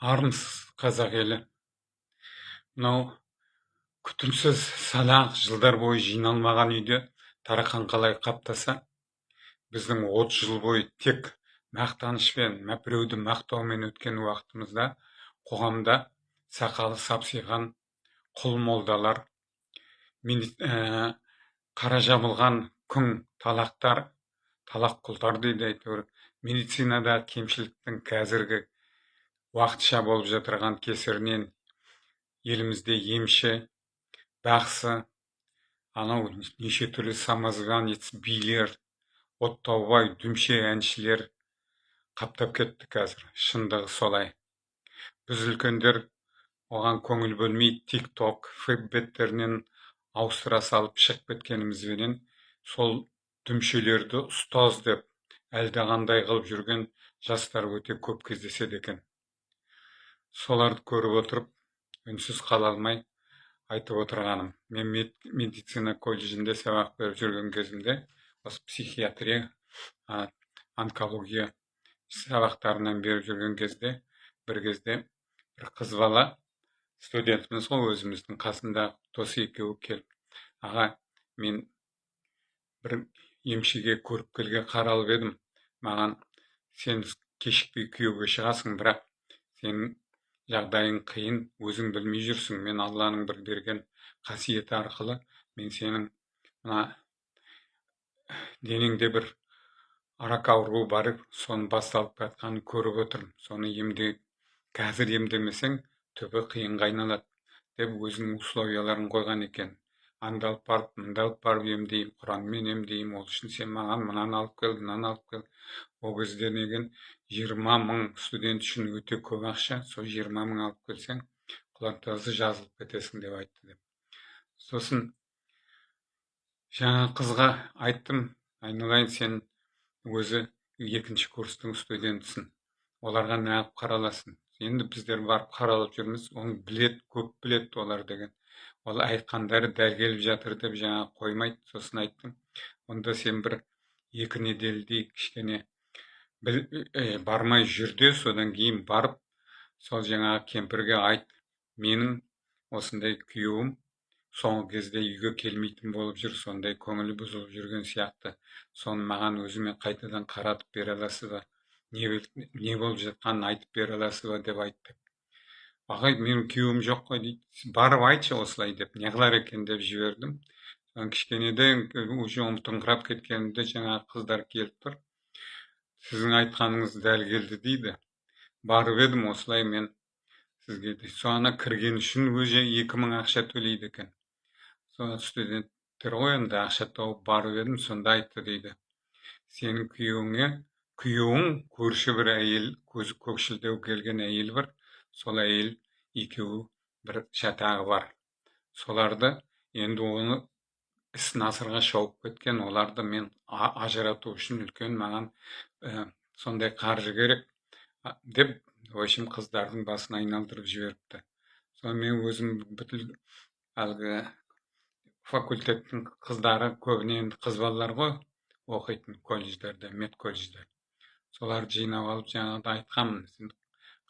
Армысыз, қазақ елі! Мынау күтімсіз, салақ, жылдар бойы жиналмаған үйде тарақан қалай қаптаса, біздің 30 жыл бойы тек мақтанышпен, біреуді мақтаумен өткен уақытымызда қоғамда сақалы сапсиған құл молдалар, қара жабылған күң талақтар, талақ құлдар дейді әйтеуір, медицинада кемшіліктің қазіргі уақытша болып жатырған кесірінен елімізде емші, бақсы, анау неше түрлі самозванец билер, оттаубай, дүмше әншілер қаптап кетті қазір. Шындығы солай. Біз, үлкендер, оған көңіл бөлмей, Тик Ток, Фейс беттерінен ауыстыра салып шығып кеткенімізбенен, сол дүмшелерді ұстаз деп әлдеқандай қылып жүрген жастар өте көп кездеседі екен. Соларды көріп отырып, үнсіз қала алмай айтып отырғаным. Мен медицина колледжінде сабақ беріп жүрген кезімде, осы психиатрия, онкология сабақтарынан беріп жүрген кезде, бір кезде бір қыз бала, студентіміз ғой, өзіміздің қасында досы екеуі келіп: «Аға, мен бір емшіге, көріпкелге қаралып едім, маған сен кешікпей күйеуге шығасың, бірақ сенің жағдайың қиын, өзің білмей жүрсің. Мен Алланың бір берген қасиеті арқылы мен сенің мына денеңде бір рак ауруы бар, соның басталып жатқанын көріп отырмын. Соны емде, қазір емдемесең, түбі қиынға айналады», – деп өзінің условияларын қойған екен. «Анда алып барып, мында алып барып емдеймін, құранмен емдеймін, ол үшін сен маған мынаны алып кел, мынаны алып кел». Ол кезде деген 20 000 студент үшін өте көп ақша. «Сол 20 000 алып келсең, құлан таза жазылып кетесің», – деп айтты деп. Сосын жаңа қызға айттым: «Айналайын, сен өзі екінші курстың студентісің, оларға неғып қараласың? Енді біздер барып қаралып жүрміз, оны білет, көп біледі олар деген, ол айтқандары дәл келіп жатыр», – деп жаңа қоймайды. Сосын айттым: «Онда сен бір екі неделдей кішкене бармай жүр де, содан кейін барып, сол жаңағы кемпірге айт: менің осындай күйеуім соңғы кезде үйге келмейтін болып жүр, сондай көңілі бұзылып жүрген сияқты. Соны маған өзіме қайтадан қаратып бере аласыз ба, не болып жатқанын айтып бере аласыз ба?» – деп айтты. «Ағай, менің күйеуім жоқ қой», – дейді. «Барып айтшы осылай деп, не қылар екен», – деп жібердім. Содан кішкенеден уже ұмытыңқырап кеткенімде жаңағы қыздар келіп тұр: «Сіздің айтқаныңыз дәл келді, – дейді, – барып едім осылай мен сізге». Соны кірген үшін өзі 2000 ақша төлейді екен. Сол студенттер ғой енді, ақша тауып. «Барып едім, сонда айтты, – дейді, – сенің күйеуіңе, күйеуің көрші бір әйел, көзі көкшілдеу келген әйел бар, сол әйел екеуі бір шатағы бар, соларды енді оны іс насырға шауып кеткен, оларды мен ажырату үшін үлкен маған сондай қаржы керек», – деп, в общем, қыздардың басын айналдырып жіберіпті. Соны мен өзім бүткіл әлгі факультеттің қыздары, көбіне енді қыз балалар ғой оқитын колледждерде, мед колледжде, соларды жинап алып, жаңағыда айтқанмын: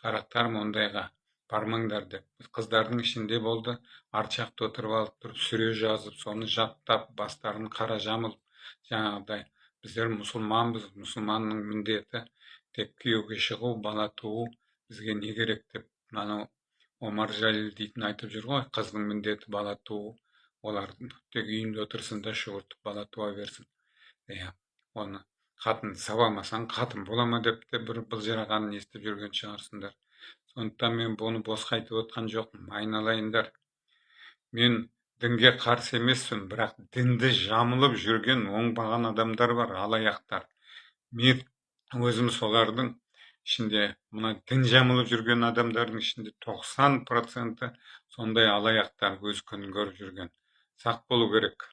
«Қарақтарым, ондайға бармаңдар», – деп. Қыздардың ішінде болды, арт жақта отырып алып тұрып сүре жазып, соны жаттап, бастарын қара жамылып, жаңағыдай: «Біздер мұсылманбыз, мұсылманның міндеті тек күйеуге шығу, бала туу, бізге не керек?» – деп. Анау Омар Жалил дейтін айтып жүр ғой: «Қыздың міндеті бала туу, олар тек үйінде отырсын да, шұбыртып бала туа берсін, иә, оны қатын сабамасаң, қатын бола ма?» – деп те бір былжырағанын естіп жүрген шығарсыңдар. Сондықтан мен бұны босқа айтып отқан жоқпын, айналайындар. Мен дінге қарсы емеспін, бірақ дінді жамылып жүрген оңбаған адамдар бар, алаяқтар. Мен өзім солардың ішінде, мына дін жамылып жүрген адамдардың ішінде 90 проценті сондай алаяқтар, өз күнін көріп жүрген. Сақ болу керек.